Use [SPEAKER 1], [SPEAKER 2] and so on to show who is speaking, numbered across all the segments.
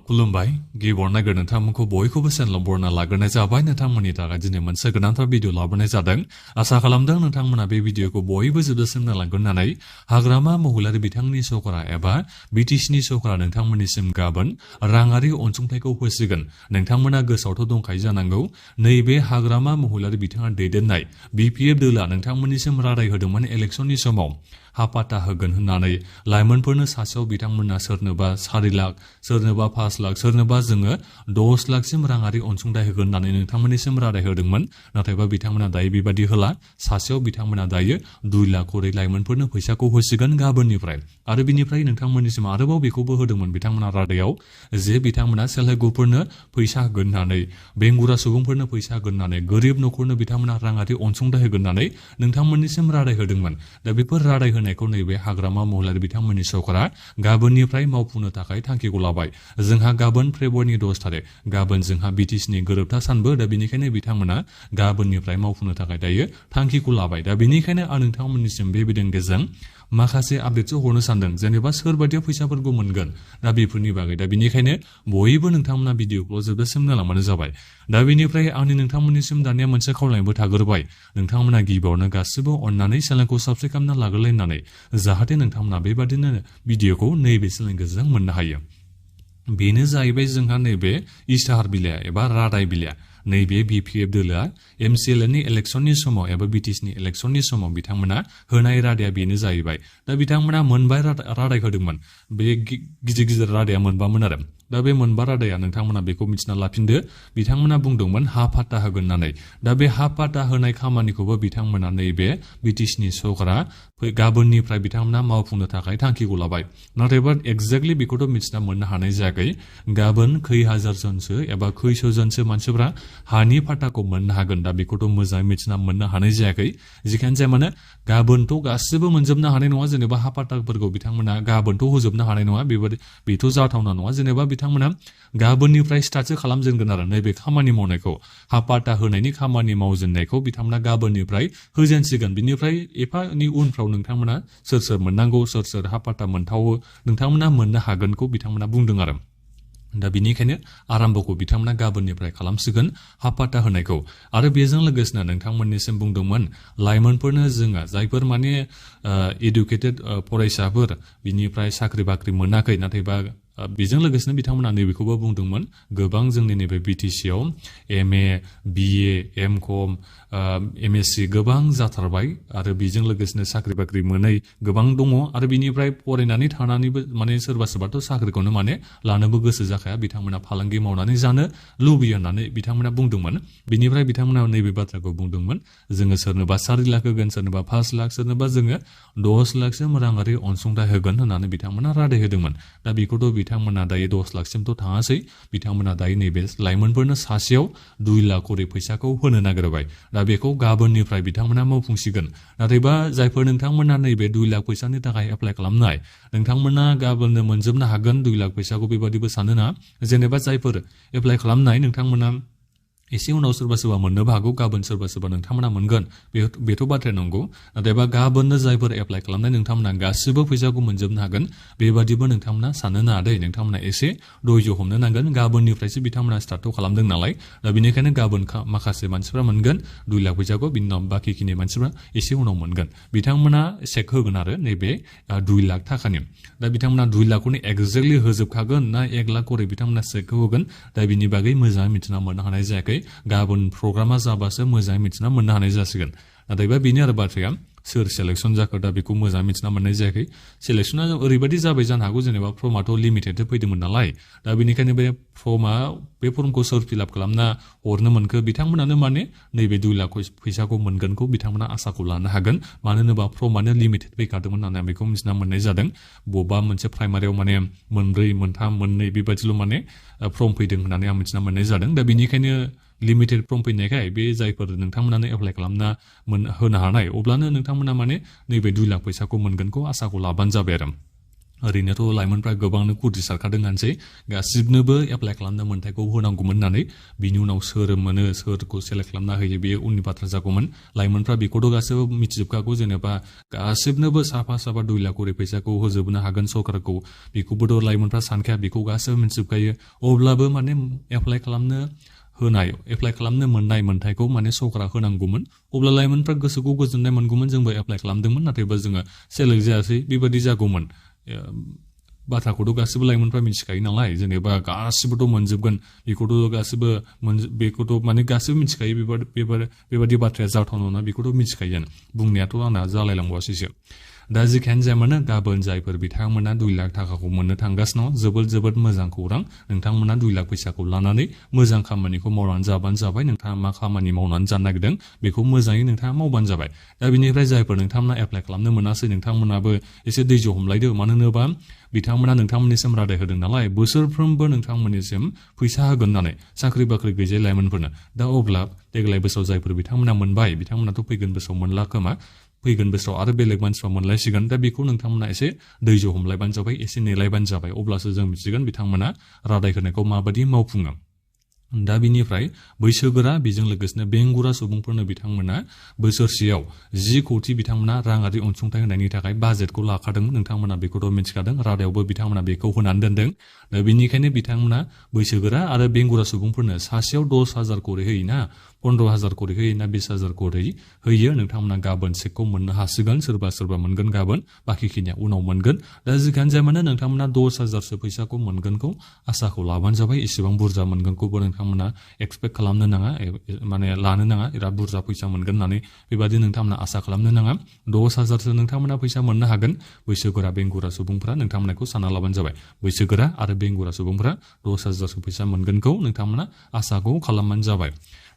[SPEAKER 1] खुलुमबाय गिबियावनो नागिर नोंथांमोनखौ बयखौबो चेनेलाव बरना लाग्रोनाय जाबाय नोंथांमोननि थाखाय दिनै मोनसे गोनांथार भिडिअ लाबोनाय जादों आसा खालामदों नोंथांमोना बे भिडिअखौ बयबो जोबजासिम नायलांगोन होननानै हाग्रामा महिलारि बिथांनि सरकारा एबा बिटिसिनि सरकारा नोंथांमोननिसिम गाबोन राङारि अनसुंथाइखौ होसिगोन नोंथांमोना गोसोआवथ' दंखायो जानांगौ नैबे हाग्रामा महिलारि बिथाङा दैदेननाय बिपिएफ दोला नोंथांमोननिसिम रादाय होदोंमोन इलेक्सननि समाव हापाता होगोन होननानै लाइमोनफोरनो सासेयाव बिथांमोना सोरनोबा 4 लाख सोरनोबा 5 लाख सोरनोबा जोङो 10 लाखसिम राङारि अनसुंथाइ होगोन होननानै नोंथांमोननिसिम रादाय होदोंमोन नाथायबा बिथांमोना दायो बेबादि होला सासेयाव बिथांमोना दायो 2 लाख करै लाइमोनफोरनो फैसाखौ होसिगोन गाबोननिफ्राय आरो बिनिफ्राय नोंथांमोननिसिम आरोबाव बेखौबो होदोंमोन बिथांमोना रादायाव जे बिथांमोना सेल्फ हेल्प ग्रुपफोरनो फैसा होगोन होननानै बेंगुरा सुबुंफोरनो फैसा होगोन होननानै गोरिब न'खरनो बिथांमोना राङारि अनसुंथाइ होगोन होननानै नोंथांमोननिसिम रादाय होदोंमोन दा बेफोर रादाय होनायखौ नैबे हाग्रामा महिलारि बिथांमोननि सरकारा गाबोननिफ्राय मावफुंनो थाखाय थांखिखौ लाबाय जोंहा गाबोन फेब्रुवारिनि 10 थारिख गाबोन जोंहा बिटिसिनि गोरोबथा सानबो दा बेनिखायनो बिथांमोना गाबोननिफ्राय मावफुंनो थाखाय दायो थांखिखौ लाबाय दा बेनिखायनो आं नोंथांमोननिसिम बे गेजेरजों माखासे आपडेटसो हरनो सानदों जेनेबा सोरबायदिया फैसाफोरखौ मोनगोन दा बेफोरनि बागै दा बेनिखायनो बयबो नोंथांमोना भिडिअखौ जोबजासिम नायलांबानो जाबाय दा बेनिफ्राय आंनि नोंथांमोननिसिम दानिया मोनसे खावलायनायबो थाग्रोबाय नोंथांमोना गिबियावनो गासिबो अननानै चेनेलखौ साबस्क्राइब खालामना लाग्रोलायनानै जाहाथे नोंथांमोना बेबादिनो भिडिअखौ नैबे चेनेलनि गेजेरजों मोननो हायो बेनो जाहैबाय जोंहा नैबे इस्ताहार बिलाइ एबा रादाय बिलाइ नैबे बिपिएफ दोलोआ एमसिएलनि इलेक्सननि समाव एबा बिटिसिनि इलेक्सननि समाव बिथांमोना होनाय रादाया बेनो जाहैबाय दा बिथांमोना मोनबाय रादाय होदोंमोन बे गिदिर रादाया मोनबामोन आरो दा बे मोनबा रादाया नोंथांमोना बेखौ मिथिना लाफिनदो बिथांमोना बुंदोंमोन हा पाट्टा होगोन होननानै दा बे हा पाट्टा होनाय खामानिखौबो बिथांमोना नैबे बिटिसिनि सरकारा गाबोननिफ्राय बिथांमोना मावफुंनो थाखाय थांखिखौ लाबाय नाथायबा एक्जेक्टलि बेखौथ' मिथिना मोननो हानाय जायाखै गाबोन खै हाजार जनसो एबा खैस' जनसो मानसिफोरा हानि पाट्टाखौ मोननो हागोन दा बेखौथ' मोजाङै मिथिना मोननो हानाय जायाखै जिखियानो जाया मानो गाबोनथ' गासिबो मोनजोबनो हानाय नङा जेनेबा हा पाट्टाफोरखौ बिथांमोना गाबोनथ' होजोबनो हानाय नङा बेथ' जाथावना नङा जेनेबा बिथांमोना गाबोननिफ्राय स्टार्टसो खालामजेनगोन आरो नैबे खामानि मावनायखौ हा पाट्टा होनायनि खामानि मावजेननायखौ बिथांमोना गाबोननिफ्राय होजेनसिगोन बिनिफ्राय एफानि उनफ्राव नोंथांमोना सोर मोननांगौ सोर हा पाट्टा मोनथावो नोंथांमोना मोननो हागोनखौ बिथांमोना बुंदों आरो दा बिनिखायनो आराम्भखौ बिथांमोना गाबोननिफ्राय खालामसिगोन हा पाट्टा होनायखौ आरो बेजों लोगोसेनो नोंथांमोननिसिम बुंदोंमोन लाइमोनफोरनो जोङो जायफोर माने इडुकेटेड फरायसाफोर बिनिफ्राय साख्रि बाख्रि मोनाखै नाथायबा बेजों लोगोसेनो बिथांमोना नैबेखौबो बुंदोंमोन गोबां जोंनि नैबे बिटिसिआव एमए बिए एमकम एमएससि गोबां जाथारबाय आरो बेजों लोगोसेनो साख्रि बाख्रि मोनै गोबां दङ आरो बिनिफ्राय फरायनानै थानानैबो माने सोरबा सोरबाथ' साख्रिखौनो माने लानोबो गोसो जाखाया बिथांमोना फालांगि मावनानै जानो लुबैयो होननानै बिथांमोना बुंदोंमोन बिनिफ्राय बिथांमोना नैबे बाथ्राखौ बुंदोंमोन जोङो सोरनोबा 4 लाख होगोन सोरनोबा 5 लाख सोरनोबा जोङो 10 लाखसिम राङारि अनसुंथाइ होगोन होननानै बिथांमोना रादाय होदोंमोन दा बेखौथ' बिथांमोना दायो 10 लाखसिमथ' थाङासै बिथांमोना दायो नैबे लाइमोनफोरनो सासेयाव 2 लाख करै फैसाखौ होनो नागिरबाय दा बेखौ गाबोननिफ्राय बिथांमोना मावफुंसिगोन नाथायबा जायफोर नोंथांमोना नैबे 2 लाख फैसानि थाखाय एप्लाइ खालामनाय नोंथांमोना गाबोननो मोनजोबनो हागोन 2 लाख फैसाखौ बेबादिबो सानोना जेनेबा जायफोर एप्लाइ खालामनाय नोंथांमोना एसे उनाव सोरबा मोननोबो हागौ गाबोन सोरबा नोंथांमोना मोनगोन बेथ' बाथ्राया नंगौ नाथायबा गाबोननो जायफोर एप्लाइ खालामनाय नोंथांमोना गासिबो फैसाखौ मोनजोबनो हागोन बेबादिबो नोंथांमोना साननो नाङा दै नोंथांमोना एसे धैर्य हमनो नांगोन गाबोननिफ्रायसो बिथांमोना स्टार्टखौ खालामदों नालाय दा बेनिखायनो गाबोन माखासे मानसिफ्रा मोनगोन 2 लाख फैसाखौ बिनि उनाव बाखिखिनि मानसिफ्रा एसे उनाव मोनगोन बिथांमोना चेक होगोन आरो नैबे 2 लाख थाखानि दा बिथांमोना 2 लाखखौनो एक्जेक्टलि होजोबखागोन ना 1 लाख करै बिथांमोना चेकखौ होगोन दा बिनि बागै मोजाङै मिथिना मोननो हानाय जायाखै गाबोन प्रग्रामा जाबासो मोजाङै मिथिना मोननो हानाय जासिगोन नाथायबा बेनो आरो बाथ्राया सोर सेलेक्सन जाखो दा बेखौ मोजाङै मिथिना मोननाय जायाखै सेलेक्सना ओरैबायदि जाबाय जानो हागौ जेनेबा फर्माथ' लिमिटेडसो फैदोंमोन नालाय दा बेनिखायनो बे फर्मखौ सोर फिलआप खालामना हरनो मोनखो बिथांमोनानो माने नैबे 2 लाख फैसाखौ मोनगोनखौ बिथांमोना आसाखौ लानो हागोन मानो होनोबा फर्मानो लिमिटेड फैखादोंमोन होननानै आं बेखौ मिथिना मोननाय जादों बबेबा मोनसे प्राइमारियाव माने 4 3 2 बेबायदिल' माने फर्म फैदों होननानै आं मिथिना मोननाय जादों दा बेनिखायनो लिमिटेड फर्म फैनायखाय बे जायफोर नोंथांमोनानो एप्लाइ खालामना होनो हानाय अब्लानो नोंथांमोना माने नैबे 2 लाख फैसाखौ मोनगोनखौ आसाखौ लाबानो जाबाय ओरैनोथ' लाइमोनफ्रा गोबांनो उथ्रिसारखादोंआनोसै गासिबनोबो एप्लाइ खालामनो मोन्थायखौ होनांगौमोन होननानै बिनि उनाव सोर मोनो सोरखौ सेलेक्ट खालामना होयो बे उननि बाथ्रा जागौमोन लाइमोनफ्रा बेखौथ' गासैबो मिथिजोबखागौ जेनेबा गासिबनोबो साफा 2 लाख करि फैसाखौ होजोबनो हागोन सरकारखौ बेखौबोथ' लाइमोनफ्रा सानखाया बेखौ गासैबो मिथिजोबखायो अब्लाबो माने एप्लाइ खालामनो मोननाय मोन्थायखौ माने सरकारा होनांगौमोन अब्ला लाइमोनफ्रा गोसोखौ गोजोननाय मोनगौमोन जोंबो एप्लाइ खालामदोंमोन नाथायबा जोङो सेलेक्ट जायासै बेबादि जागौमोन बाथ्राखौथ' गासिबो लाइमोनफ्रा मिथिखायो नालाय जेनेबा गासिबोथ' मोनजोबगोन बेखौथ' माने गासिबो मिथिखायो बेबादि बाथ्राया जाथावना नङा बेखौथ' मिथिखायोआनो बुंनायाथ' आंना जालायलांबावासैसो दा जिखियानो जाया मानो गाबोन जायफोर बिथांमोना 2 लाख थाखाखौ मोननो थांगासिनो दं जोबोद मोजां खौरां नोंथांमोना 2 लाख फैसाखौ लानानै मोजां खामानिखौ मावनानै जाबानो जाबाय नोंथाङा मा खामानि मावनानै जानो नागिरदों बेखौ मोजाङै नोंथाङा मावबानो जाबाय दा बिनिफ्राय जायफोर नोंथांमोना एप्लाइ खालामनो मोनासै नोंथांमोनाबो एसे दैज' हमलायदो मानो होनोबा बिथांमोना नोंथांमोननिसिम रादाय होदों नालाय बोसोरफ्रोमबो नोंथांमोननिसिम फैसा होगोन होननानै साख्रि बाख्रि गैजायै लाइमोनफोरनो दा अब्ला देग्लाय बोसोराव जायफोर बिथांमोना मोनबाय बिथांमोनाथ' फैगोन बोसोराव मोनला खोमा फैगोन बोसोराव आरो बेलेग मानसिफ्रा मोनलायसिगोन दा बेखौ नोंथांमोना एसे दैज' हमलायबानो जाबाय एसे नेलायबानो जाबाय अब्लासो जों मिथिगोन बिथांमोना रादाय होनायखौ माबादि मावफुङो दा बिनिफ्राय बैसोगोरा बेजों लोगोसेनो बेंगुरा सुबुंफोरनो बिथांमोना बोसोरसेयाव 10 कोटि बिथांमोना राङारि अनसुंथाइ होनायनि थाखाय बाजेटखौ लाखादों नोंथांमोना बेखौथ' मिथिखादों रादायावबो बिथांमोना बेखौ होनानै दोनदों दा बेनिखायनो बिथांमोना बैसोगोरा आरो बेंगुरा सुबुंफोरनो सासेयाव 10,000 करि होयोना 15,000 करि होयोना 20,000 करि होयो नोंथांमोना गाबोन चेकखौ मोननो हासिगोन सोरबा मोनगोन गाबोन बाखिखिनिया उनाव मोनगोन दा जिखियानो जाया मानो नोंथांमोना 10,000सो फैसाखौ मोनगोनखौ आसाखौ लाबानो जाबाय एसेबां बुरजा मोनगोनखौबो नोंथांमोना एक्सपेक्ट खालामनो नाङा माने लानो नाङा बिराद बुरजा फैसा मोनगोन होननानै बेबादि नोंथांमोना आसा खालामनो नाङा 10,000सो नोंथांमोना फैसा मोननो हागोन बैसोगोरा बेंगुरा सुबुंफोरा नोंथांमोनखौ सानना लाबानो जाबाय बैसोगोरा आरो बेंगुरा सुबुंफोरा 10,000सो फैसा मोनगोनखौ नोंथांमोना आसाखौ खालामबानो जाबाय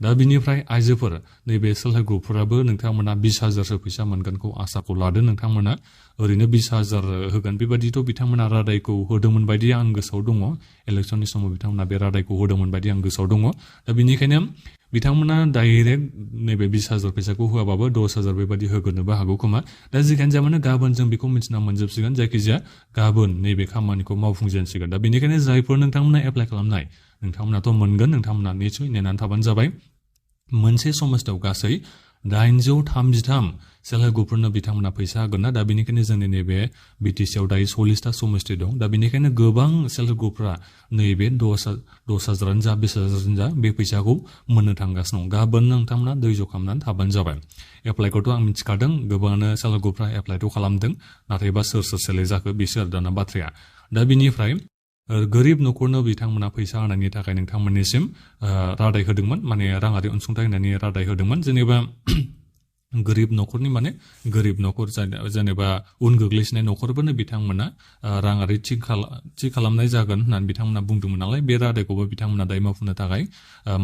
[SPEAKER 1] दा बिनिफ्राय आइजोफोर नैबे सेल्फ हेल्प ग्रुपफोराबो नोंथांमोना 20,000सो फैसा मोनगोनखौ आसाखौ लादो नोंथांमोना ओरैनो 20,000 होगोन बेबादिथ' बिथांमोना रादायखौ होदोंमोन बायदि आं गोसोआव दङ इलेक्सननि समाव बिथांमोना बे रादायखौ होदोंमोन बायदि आं गोसोआव दङ दा बिनिखायनो बिथांमोना डाइरेक्ट नैबे 20,000 फैसाखौ होआबाबो 10,000 बेबादि होगोननोबो हागौ खोमा दा जिखियानो जाया मानो गाबोन जों बेखौ मिथिना मोनजोबसिगोन जायखिजाया गाबोन नैबे खामानिखौ मावफुंजेनसिगोन दा बेनिखायनो जायफोर नोंथांमोना एप्लाइ खालामनाय नोंथांमोनाथ' मोनगोन नोंथांमोना निसय नेनानै थाबानो जाबाय मोनसे समाजाव गासै 833 सेल्फ हेल्प ग्रुपफोरनो बिथांमोना फैसा होगोन ना दा बेनिखायनो जोंनि नैबे बिटिसिआव दायो 40टा समष्टि दं दा बेनिखायनो गोबां सेल्फ हेल्प ग्रुपफ्रा नैबे 10,000 जा 20,000 जा बे फैसाखौ मोननो थांगासिनो दं गाबोन नोंथांमोना दैज' खालामनानै थाबानो जाबाय एप्लाइखौथ' आं मिथिखादों गोबाङानो सेल्फ हेल्प ग्रुपफ्रा एप्लाइथ' खालामदों नाथायबा सोर सेलेक्ट जाखो बिसोर दाना बाथ्राया दा बिनिफ्राय गोरिब न'खरनो बिथांमोना फैसा होनायनि थाखाय नोंथांमोननिसिम रादाय होदोंमोन माने राङारि अनसुंथाइ होनायनि रादाय होदोंमोन जेनेबा गोरिब न'खरनि माने गोरिब न'खर जेनेबा उन गोग्लैसोनाय न'खरफोरनो बिथांमोना राङारि थि खालामनाय जागोन होननानै बिथांमोना बुंदोंमोन नालाय बे रादायखौबो बिथांमोना दाय मावफुंनो थाखाय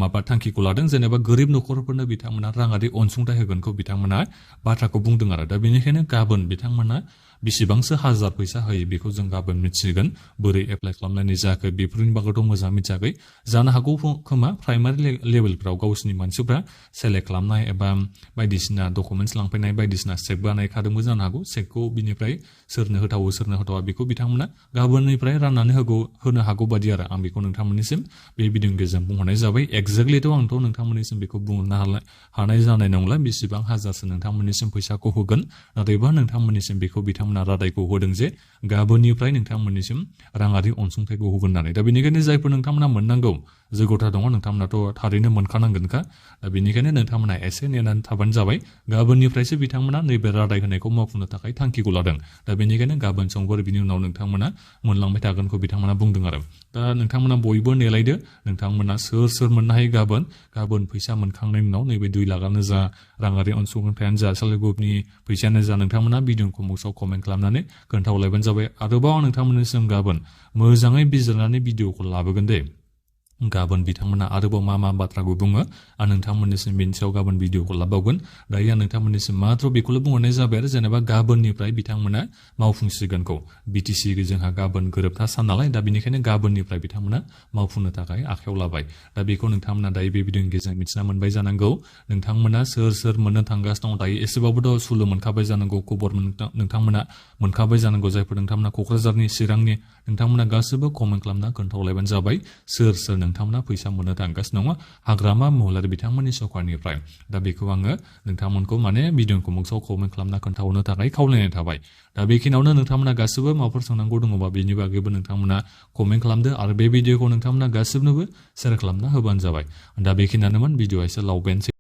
[SPEAKER 1] माबा थांखिखौ लादों जेनेबा गोरिब न'खरफोरनो बिथांमोना राङारि अनसुंथाइ होगोनखौ बिथांमोना बाथ्राखौ बुंदों आरो दा बेनिखायनो गाबोन बिथांमोना बेसेबांसो हाजार फैसा होयो बेखौ जों गाबोन मिथिगोन बोरै एप्लाइ खालामनायनि जायाखै बेफोरनि बागैथ' मोजां मिथियाखै जानो हागौ खोमा प्राइमारि लेभेलफ्राव गावसिनि मानसिफ्रा सेलेक्ट खालामनाय एबा बायदिसिना डकुमेन्टस लांफैनाय बायदिसिना चेक बानायखादोंबो जानो हागौ चेकखौ बिनिफ्राय सोरनो होथावा बेखौ बिथांमोना गाबोननिफ्राय राननानै होनो हागौ बादि आरो आं बेखौ नोंथांमोननिसिम बे भिडिअनि गेजेरजों बुंहरनाय जाबाय एक्जेक्टलिथ' आंथ' नोंथांमोननिसिम बेखौ बुंनो हानाय जानाय नंला बेसेबां हाजारसो नोंथांमोननिसिम फैसाखौ होगोन नाथायबा नोंथांमोननिसिम बेखौ बिथांमोना रादायखौ होदों जे गाबोननिफ्राय नोंथांमोननिसिम राङारि अनसुंथाइखौ होगोन होननानै दा बेनिखायनो जायफोर नोंथांमोना मोननांगौ जैगथा दङ नोंथांमोनाथ' थारैनो मोनखानांगोनखा दा बेनिखायनो नोंथांमोना एसे नेनानै थाबानो जाबाय गाबोननिफ्रायसो बिथांमोना नैबे रादाय होनायखौ मावफुंनो थाखाय थांखिखौ लादों दा बेनिखायनो गाबोन समफोर बिनि उनाव नोंथांमोना मोनलांबाय थागोनखौ बिथांमोना बुंदों आरो दा नोंथांमोना बयबो नेलायदो नोंथांमोना सोर मोननो हायो गाबोन फैसा मोनखांनायनि उनाव नैबे 2 लाखआनो जा राङारि अनसुंथायानो जा सेल्फ हेल्प ग्रुपनि फैसायानो जा नोंथांमोना भिडिअखौ बक्सआव कमेन्ट खालामनानै खोन्थाहरलायबानो जाबाय आरोबाव आं नोंथांमोननिसिम गाबोन मोजाङै बिजिरनानै भिडिअखौ लाबोगोन दे गाबोन बिथांमोना आरोबाव मा बाथ्राखौ बुङो आं नोंथांमोननिसिम बेनि सायाव गाबोन भिडिअखौ लाबावगोन दायो आं नोंथांमोननिसिम मात्र बेखौल' बुंहरनाय जाबाय आरो जेनेबा गाबोननिफ्राय बिथांमोना मावफुंसिगोनखौ बिटिसि जोंहा गाबोन गोरोबथा सान नालाय दा बेनिखायनो गाबोननिफ्राय बिथांमोना मावफुंनो थाखाय आखायाव लाबाय दा बेखौ नोंथांमोना दायो बे भिडिअनि गेजेरजों मिथिना मोनबाय जानांगौ नोंथांमोना सोर मोननो थांगासिनो दं दायो एसेबाबोथ' सुलु मोनखाबाय जानांगौ खबर नोंथांमोना मोनखाबाय जानांगौ जायफोर नोंथांमोना क'क्राझारनि चिरांनि नोंथांमोना गासैबो कमेन्ट खालामना खोन्थाहरलायबानो जाबाय सोर नोंथांमोना फैसा मोननो थांगासिनो दङ हाग्रामा महिलारि बिथांमोननि सरकारनिफ्राय दा बेखौ आङो नोंथांमोनखौ माने भिडिअखौ मोगसाव कमेन्ट खालामना खोन्थाहरनो थाखाय खावलायनाय थाबाय दा बेखिनियावनो नोंथांमोना गासैबो माबाफोर सोंनांगौ दङबा बेनि बागैबो नोंथांमोना कमेन्ट खालामदो आरो बे भिडिअखौ नोंथांमोना गासिबनोबो शेयार खालामना होबानो जाबाय दा बेखिनियानोमोन भिडिअआ एसे लावबायानोसै